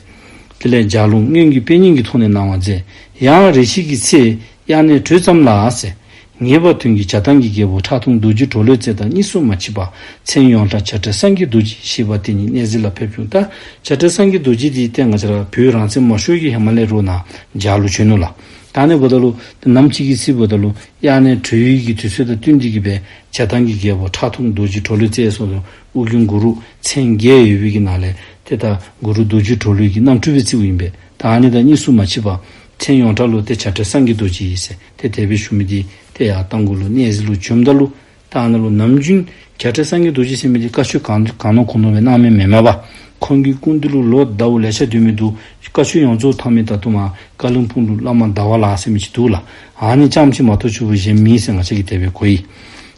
དེ་ལས་ལྗགས་ལུང་སྔོན་གྱི་དཔེ་རྙིང་གི་ཐོག་ནས་གནང་བ་མཛད། ཡང་རེ་ཞིག་གི་ཚེ་དབྱར་གནས་གྲོལ་ཙམ་ལ་ཟེར། ངེས་པ་དོན་གྱི་བྱ་བཏང་གི་རྒྱལ་པོ་ཁྲག་འཐུང་རྡོ་རྗེ་གྲོ་ལོད་རྩེ་དང་གཉིས་སུ་མ་མཆིས་པ། མཚན་ཡོངས་གྲགས་བྱ་བྲལ་སངས་རྒྱས་རྡོ་རྗེ་ཞེས་པ་དེ་ཉིད་གནས་གཟིགས་ལ་ཕེབས་བྱུང་། ད་བྱ་བྲལ་སངས་རྒྱས་རྡོ་རྗེ་འདི་ཏེ་ང་བཅས་ར་བོད་རང་བཙན་མ་ཤོར་གྱི་ཧེ་མ་ལས་རོགས་ནཱ་རྒྱ་ལུ་བྱོན་ནུག་ལགས། ད་ཨ་ནི་འབདཝ་ད་ལུ་ནམ་ཅིག་གི་ཚེ་འབདཝ་ད་ལུ་དབྱར་གནས་གྲོལ་བའི་གི་དུས་ཚོད་དང་བསྟུན་ཏེ་གི་སྦེ་བྱ་བཏང་གི་རྒྱལ་པོ་ཁྲག་འཐུང་རྡོ་རྗེ་གྲོ་ལོད་རྩེ་སོགས་སུ་ཨོ་རྒྱན་གུ་རུ་མཚན་བརྒྱད་ཡོད་པའི་གི་ནང་ལས་ཏེ་ད་གུ་རུ་རྡོ་རྗེ་གྲོ་ལོད་ཀྱི་རྣམ་འཕྲུལ་སྦེ་བརྩིཝ་ཨིན་པས། ད་ཨ་ནི་དང་གཉིས་སུ་མ་མཆིས་པ། མཚན་ཡོངས་གྲགས་ལུ་ཏེ་བྱ་བྲལ་སངས་རྒྱས་རྡོ་རྗེ་ཟེར་ཏེ་དེ་སྦེ་ཞུ་མི་འདི་ཏེ་ཡར་རྟ་མགོ་ལུ་གནས་གཟིགས་ལུ་བྱོནམ་ད་ལུ་ད་ཨ་ནཱ་ལུ་ནམ་རྒྱུན་བྱ་བྲལ་སངས་རྒྱས་རྡོ་རྗེ་ཟེར་མི་འདི་བཀའ་ཆོས་གང་གང་ནོར་གོ་ནོར་སྦེ་གནང་མི་མེན་མས་པ། ཁོང་གི་སྐུ་མདུན་ལུ་ལོ་ཟླཝ་ལེ་ཤ་སྡོད་མི་འདུག། བཀའ་ཆོས་ཡོངས་རྫོགས་མཐའ་མའི་ད་ལྟོ་མར་ཀ་ལིམ་པོང་ལུ་བླ་མ་ཟླ་བ་ལགས་ཟེར་མི་ཅིག་འདུག་ལགས། ཨ་ནི་རྐྱངམ་ཅིག་མ་གཏོགས་ཆུ་བོ་གཞན་མེད་ཟེར་ང་བཅས་ཀྱིས་དེ་སྦེ་གོ་ཡི།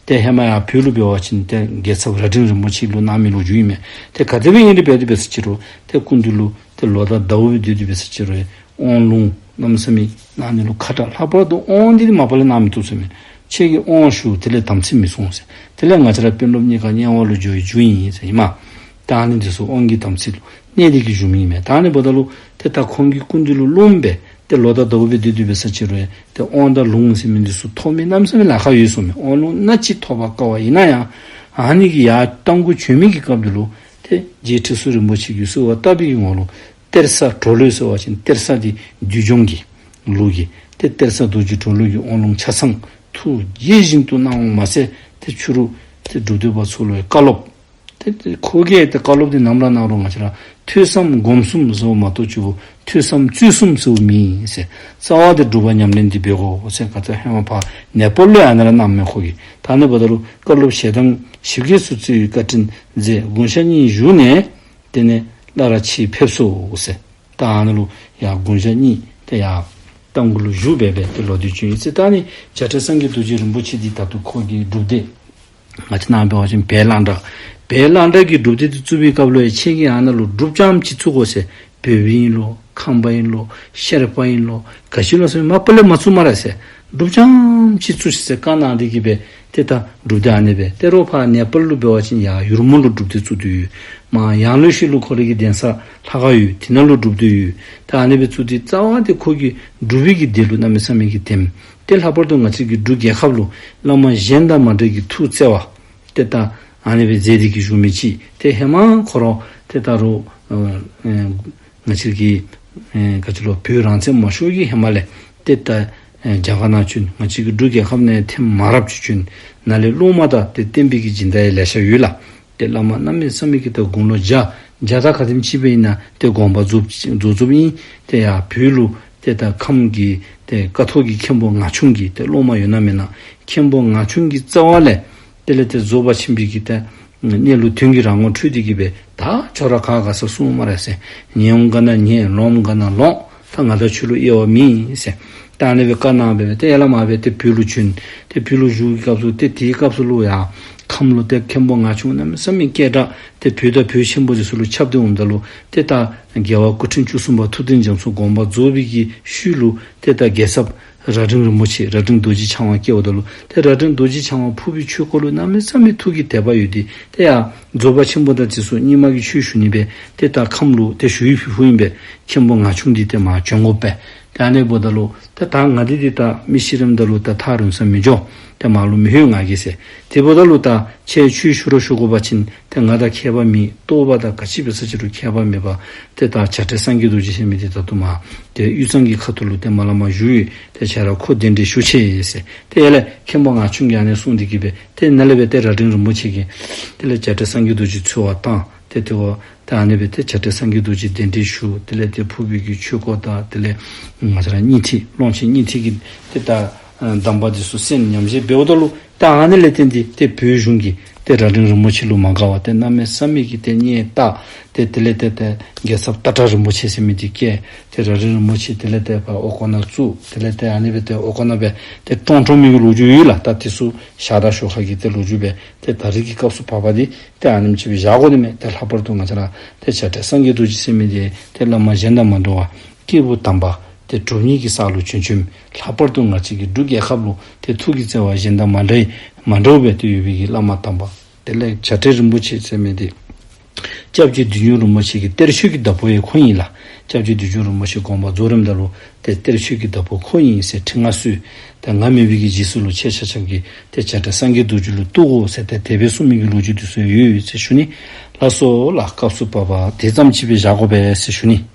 ཏེ་ཧེ་མ་ཡར་བོད་ལུ་འབད་བ་ཅིན་ཏེ་རྒྱལ་ཚབ་རྭ་སྒྲེང་རིན་པོ་ཆེ་ལུ་གནང་མི་ལོ་རྒྱུས་ཨིན་མས། ཏེ་ག་དེ་སྦེ་ཨིན་རུང་འབད་དེ་འབད་ས་ཅིག་རུང་ཏེ་སྐུ་མདུན་ལུ་ཏེ་ལོ་དང་ཟླཝ་སྦེ་སྡོད་དེ་འབད་ས་ཅིག་རུང་དབང་ལུང་གནམ་མེད་ས་མེད་གནང་ནི་ལུ་ཁ་དྲག། ལྷག་པར་དུ་དབང་འདི་མ་པ་ལས་གནང་མི་བཏུབ་ཟེར་མས། ཁྱེད་ཀྱིས་དབང་ཞུ་དེ་ལས་དམ་ཚིག་མི་སྲུང་ཟེར། དེ་ལས་ང་བཅས་ར་དཔོན་སློབ་གཉིས་ཀ་དམྱལ་བ་ལུ་འགྱོ་བའི་རྒྱུ་ཨིན་ཟེར་ཨིན་མས། ད་ཨ་ནི་འདི་ཚུ་དབང་གི་དམ་ཚིག་ལུ་གནས་ཏེ་གི་བཞུགས་མི་ཨིན་མས། ད་ཨ་ནི་འབདཝ་ད་ལུ་ཏེ་ད་ཁོང་གི་སྐུ་མདུན་ལུ་ལུང་སྦེ་ཏེ་ལོ་དང་ཟླཝ་སྦེ་སྡོད་དེ་འབད་ས་ཅིག་རུང་ཏེ་དབང་དང་ལུང་ཟེར་མི་འདི་ཚུ་ཐོབ་མི་གནམ་མེད་ས་མེད་ལཱ་ཁག་ཡོད་ཟེར་མས། དབང་ལུང་སྣ་གཅིག་ཐོབ་པར་དཀའ་བ་ཨིན་ན་ཡང་ཨ་ནི་གི་ཡར་རྟ་མགོ་བྱོན་མི་གི་སྐབས་འདི་ལུ་ཏེ་རྗེ་ཁྲི་ཟུར་རིན་པོ་ཆེ་གིས་གསོལ་བ་བཏབ་པའི་གི་ངོ་ལུ་གཏེར་གསར་གྲོ་ལོད་ཟེར་བ་ཅིན་གཏེར་གསར་འདི་བསྡུས་སྦྱོང་གི་ལུགས་ཀྱི་ཏེ་གཏེར་གསར་རྡོ་རྗེ་གྲོ་ལོད་ཀྱི་དབང་ལུང་ཆ་ཚང་ཐུགས་དགྱེས་བཞིན་དུ་གནང་བ་མ་ཚད་ཏེ་ཕྱི་རུ་ཏེ་སྒྲུབ་སྡེ་པ་ཚུ་ལུ་ཡང་བཀའ་སློབ་ཏེ་ཏེ་ཁོ་གིས་ཏེ་བཀའ་སློབ་འདི་ནམ་ར་གནང་རུང་ང་བཅས་ར་ཐོས་བསམ་སྒོམ་གསུམ་ཟེརཝ་མ་གཏོགས་ཆུ་བོ་ཐོས་བསམ་རྩོད་གསུམ་ཟེརཝ་མེད་ཟེར། རྩ་བ་འདི་སྒྲུབ་པ་ཉམས་ལེན་འདི་འབད་དགོ་ཟེར། ག་ཚོད་ཧེ་མ་ཕར་ནེ་པཱལ་ལུ་ཡང་ཨ་ནི་ར་གནངམ་མས་ཁོ་གིས། ད་ཨ་ནི་འབདཝ་ད་ལུ་བཀའ་སློབ་ཞལ་གདམས་ཞིབ་རྒྱས་སུ་བརྩི་བའི་བཀའ་དྲིན་མཛད། དགུང་ཞག་གཉིས་བཞུགས་ནས་དེ་ནས་སླར་ཕྱིར་ཕེབས་སོ་ཟེར། ད་ཨ་ནི་ལུ་ཡར་དགུང་ཞག་གཉིས་ཏེ་ཡར་རྟ་མགོ་ལུ་བཞུགས་སྦེ་སྦེ་ཏེ་ལོག་སྟེ་བྱོན་ཡི་ཟེར། ད་ཨ་ནི་བྱ་བྲལ་སངས་རྒྱས་རྡོ་རྗེ་རིན་པོ་ཆེ་འདི་ད་ལྟོ་ཁོ་གི་སྒྲུབ་སྡེ་ང་བཅས་ནཱ་འབད་བ་ཅིན་བལ་གླང་བྲག། བལ་གླང་བྲག་གི་སྒྲུབ་སྡེ་འདི་བཙུགས་པའི་སྐབས་ལུ་ཡང་ཁྱེད་ཀྱིས་ཨ་ནཱ་ལུ་སྒྲུབ་རྐྱངམ་ཅིག་བཙུགས་དགོ་ཟེར། བོད་པ་ཨིན་ལོ་ཁམས་པ་ཨིན་ལོ་ཤར་པ་ཨིན་ལོ་ག་ཅི་ལོ་ཟེར་མ་པ་ལས་མ་བཙུགས་སྨ་རེ་ཟེར། སྒྲུབ་རྐྱངམ་ཅིག་བཙུགས་ཤིག་ཟེར་བཀའ་གནང་སྟེ་གི་སྦེ་ཏེ་ད་སྒྲུབ་སྡེ་ཨ་ནི་སྦེ་ཏེ་རོགས་ཕར་ནེ་པཱལ་ལུ་འབད་བ་ཅིན་ཡར་ཡུར་མོང་ལུ་སྒྲུབ་སྡེ་བཙུགས་ཏེ་ཡོད། མར་ཡང་ལེ་ཤོད་ལུ་ཁོ་རའི་གི་གདན་ས་ལྷ་ཁང་ཡོད། དེ་ནང་ལུ་སྒྲུབ་སྡེ་ཡོད། ད་ཨ་ནི་སྦེ་བཙུགས་ཏེ་རྩ་བ་འདི་ཁོ་གི་སྒྲུབ་པའི་གི་སྡེ་ལུ་གནམ་མེད་ས་མེད་ཀྱི་དེམ། ཏེ་ལྷག་པར་དུ་ང་བཅས་ཀྱི་འབྲུག་རྒྱལ་ཁབ་ལུ་བླ་མ་གཞན་དང་མ་འདྲ་གི་ཐུགས་བརྩེ་བ་ཏེ་ད་ཨ་ནི་སྦེ་མཛད་དེ་གི་བཞུགས་མི་ཅིག་ཏེ་ཧེ་མ་ཁོ་ར་ཏེ་ད་རུང་ཨ་ཨ་ང་བཅས་ཀྱི་ ཨེ་ག་ཅི་ལོ་བོད་རང་བཙན་མ་ཤོར་གྱི་ཧེ་མ་ལས་ཏེ་ད་ཨེ་རྒྱ་གར་ནང་བྱོན། ང་བཅས་ཀྱི་འབྲུག་རྒྱལ་ཁབ་ནང་ཐེངས་མང་རབས་ཅིག་བྱོན། ནཱ་ལས་སློབ་མ་དང་ཏེ་བསྟན་པའི་གི་སྦྱིན་བདག་ཡང་ལེ་ཤ་ཡོད་ལགས། ཏེ་བླ་མ་གནམ་མེད་ས་མེད་ཀྱི་ད་དགུང་ལོ་བརྒྱ་བརྒྱ་དང་ག་དེམ་ཅིག་སྦེ་ཨིན་ན་ཏེ་དགོངས་པ་རྫོགས་རྫོགས་རྫོགསཔ་ཨིན། ཏེ་ཡར་བོད་ལུ་ཏེ་ད་ཁམས་ཀྱི་ཏེ་ཀཿཐོག་གི་མཁན་པོ་ངག་ཆུང་གི་ཏེ་སློབ་མ་ཡོད་ན་མེན་ན། མཁན་པོ་ངག་ཆུང་གི་རྩ་བ་ལས་དེ་ལས་ཏེ་རྫོགས་པ་ཆེན་པོའི་གི་ཏེ་གནས་ལུགས་དོན་གྱི་རང་ངོ་འཕྲོད་དེ་གི་སྦེ་ད་ཁྱོད་ར་ག་ག་ས་གསུང་སྨ་རེ་ཟེར། ཉན་འོང་ག་ན་ཉན། ལོངམ་ག་ན་ལོངས། ད་ང་དང་ཁྱོད་ལུ་དབྱེ་བ་མེད་ཟེར། ད་ཨ་ནི་སྦེ་བཀའ་གནང་སྦེ་ཏེ་ཡར་ལས་མར་སྦེ་ཏེ་བོད་ལུ་བྱོན། ཏེ་བོད་ལུ་བཞུགས་ཀྱི་སྐབས་སུ་ཏེ་དེའི་སྐབས་སུ་ལུ་ཡང་ཁམས་ལུ་ཏེ་མཁན་པོ་ངག་ཆུང་གནམ་མེད་ས་མེད་སྐད་གྲགས། ཏེ་བོད་དང་བོད་ཆེན་པོ་འདི་ཚུ་ལུ་ཁྱབ་སྟེ་འོངམ་ད་ལུ་ཏེ་ད་རྒྱལ་བ་སྐུ་ཕྲེང་བཅུ་གསུམ་པ་ཐུབ་བསྟན་རྒྱ་མཚོ་དགོངས་པ་རྫོགས་པའི་གི་ཤུལ་ལུ་ཏེ་ད་རྒྱལ་ཚབ་རྭ་སྒྲེང་རིན་པོ་ཆེ་རྭ་སྒྲེང་རྡོ་རྗེ་འཆང་དབང་བསྐོཝ་ད་ལུ་ཏེ་རྭ་སྒྲེང་རྡོ་རྗེ་འཆང་དབང་ཕུར་བུའི་ཆོས་སྐོར་ལུ་གནམ་མེད་ས་མེད་ཐུགས་ཀྱི་དད་པ་ཡོད་དེ་ཏེ་ཡང་རྫོགས་པ་ཆེན་པོ་དང་དེ་ཚུ་རྙིང་མ་གི་ཆོས་ཞུ་ནི་སྦེ་ཏེ་ད་ཁམས་ལུ་ཏེ་ཞུ་ཡིག་ཕུལ་ཕུལཝ་ཨིན་པས། མཁན་པོ་ངག་ཆུང་འདི་ཏེ་མར་བྱོན་དགོ་པས། ཏེ་ཨ་ནི་འབདཝ་ད་ལུ་ཏེ་ད་ང་འདི་འདི་ད་མི་ཤི་རནམ་ད་ལུ་ད་ཐག་རིང་སར་མི་འགྱོ། ཏེ་མར་ལུ་མི་ལྷོད་ང་གིས་ཟེར། དེ་འབདཝ་ད་ལུ་ད་ཁྱེད་ཆོས་ཞུ་རུང་ཞུ་དགོ་པ་ཅིན་ཏེ་ང་དང་ཁྱད་པར་མེད། རྟོགས་པ་དང་ག་ཅི་འབད་ས་ཅི་རུང་ཁྱད་པར་མེད་པར་ཏེ་ད་བྱ་བྲལ་སངས་རྒྱས་རྡོ་རྗེ་ཟེར་མི་འདི་ད་ལྟོ་མར་ཏེ་དབུས་གཙང་གི་ཁ་ཐུག་ལུ་ཏེ་མར་ལས་མར་བཞུགས་ཡོད། ཏེ་ཁྱེད་ར་ཁོ་གདན་འདྲེན་ཞུ་ཆེ་ཟེར། ཏེ་ཡར་ལས་མཁན་པོ་ངག་ཆུང་གིས་ཨ་ནི་གསུངས་ཏེ་གི་སྦེ་ཏེ་ནཱ་ལས་སྦེ་ཏེ་རྭ་སྒྲེང་རིན་པོ་ཆེ་གིས་དེ་ལས་བྱ་བྲལ་སངས་རྒྱས་རྡོ་རྗེ་འཚོལ་བར་བཏང་། ཏེ་དེ་བ་ཏེ་ཨ་ནི་སྦེ་ཏེ་བྱ་བྲལ་སངས་རྒྱས་རྡོ་རྗེ་གདན་འདྲེན་ཞུ། དེ་ལས་ཏེ་ཕུར་བུའི་གི་ཆོས་སྐོར་དང་དེ་ལས་ང་བཅས་ར་སྙིང་ཐིག་ཀློང་ཆེན་སྙིང་ཐིག་གི་ཏེ་ད་གདམས་པ་འདི་ཚུ་གསན་ཉམས་བཞེས་འབདཝ་ད་ལུ་ད་ཨ་ནི་ལས་བརྟེན་ཏེ་ཏེ་བོད་གཞུང་གིས་ཏེ་རྭ་སྒྲེང་རིན་པོ་ཆེ་ལུ་མ་དགའ་བར་ཏེ་གནམ་མེད་ས་མེད་ཀྱི་ཏེ་སྙད་བཏགས། ཏེ་དེ་ལས་ཏེ་ཏེ་རྒྱལ་ཚབ་སྟག་བྲག་རིན་པོ་ཆེ་ཟེར་མི་འདི་བསྐོས། ཏེ་རྭ་སྒྲེང་རིན་པོ་ཆེ་དེ་ལས་ཏེ་ཕར་ཨོ་ཀོ་ནང་བཙུགས། དེ་ལས་ཏེ་ཨ་ནི་སྦེ་ཏེ་ཨོ་ཀོ་ནང་སྦེ་ཏེ་ཀྲོང་ཀྲོང་མི་གི་ལོ་རྒྱུས་ཡོད་ལགས། ད་དེ་ཚུ་ཞག་དང་ཞོར་ཁ་གི་ཏེ་ལོ་རྒྱུས་སྦེ་ཏེ་ད་རེས་ཀྱི་སྐབས་སུ་བབ་པ་འདི་ཏེ་ཨ་ནེམ་ཅིག་སྦེ་བཞག་དགོ་ནི་མས། ཏེ་ལྷག་པར་དུ་ང་བཅས་ར་ཏེ་བྱ་བྲལ་སངས་རྒྱས་རྡོ་རྗེ་ཟེར་མི་འདི་ཏེ་བླ་མ་གཞན་དང་མ་འདྲ་བར་སྐྱེས་བུ་དམ་པ་ཏེ་གྲུབ་བརྙེས་ཀྱི་ས་ལུ་བྱོན་བྱོནམ། ལྷག་པར་དུ་ང་བཅས་ཀྱི་འབྲུག་རྒྱལ་ཁབ་ལུ་ཏེ་ཐུགས་ཀྱི་བརྩེ་བ་གཞན་དང་མ་འདྲ་མ་འདྲཝ་སྦེ་ཏེ་ཡོད་པའི་གི་བླ་མ་དམ་པ། དེ་ལས་བྱ་བྲལ་རིན་པོ་ཆེ་ཟེར་མི་འདི་སྐྱབས་རྗེ་བདུད་འཇོམས་རིན་པོ་ཆེ་གི་གཏེར་ཆོས་ཀྱི་བདག་པོ་ཡང་ཁོ་ཨིན་ལགས། སྐྱབས་རྗེ་བདུད་འཇོམས་རིན་པོ་ཆེ་དགོངས་པ་རྫོགས་རནམ་ད་ལུ་ཏེ་གཏེར་ཆོས་ཀྱི་བདག་པོ་ཁོ་ཨིན་ཟེར་ཁྲི་མངའ་གསོལ། ཏེ་ང་མེད་པའི་གི་རྗེས་སུ་ལུ་ཁྱེད་ཆ་ཁྱབ་ཀྱིས་ཏེ་བྱ་བྲལ་སངས་རྒྱས་རྡོ་རྗེ་ལུ་གཏུག་དགོ་ཟེར་ཏེ་དེ་སྦེ་གསུངས་མི་གི་ལོ་རྒྱུས་འདི་ཚུ་ཡོད་ཟེར་ཞུ་ནི། ལགས་སོ་ལགས། སྐབས་སུ་བབ་པ་དེ་ཙམ་ཅིག་སྦེ་བཞག་དགོ་པས་ཟེར་ཞུ་ནི།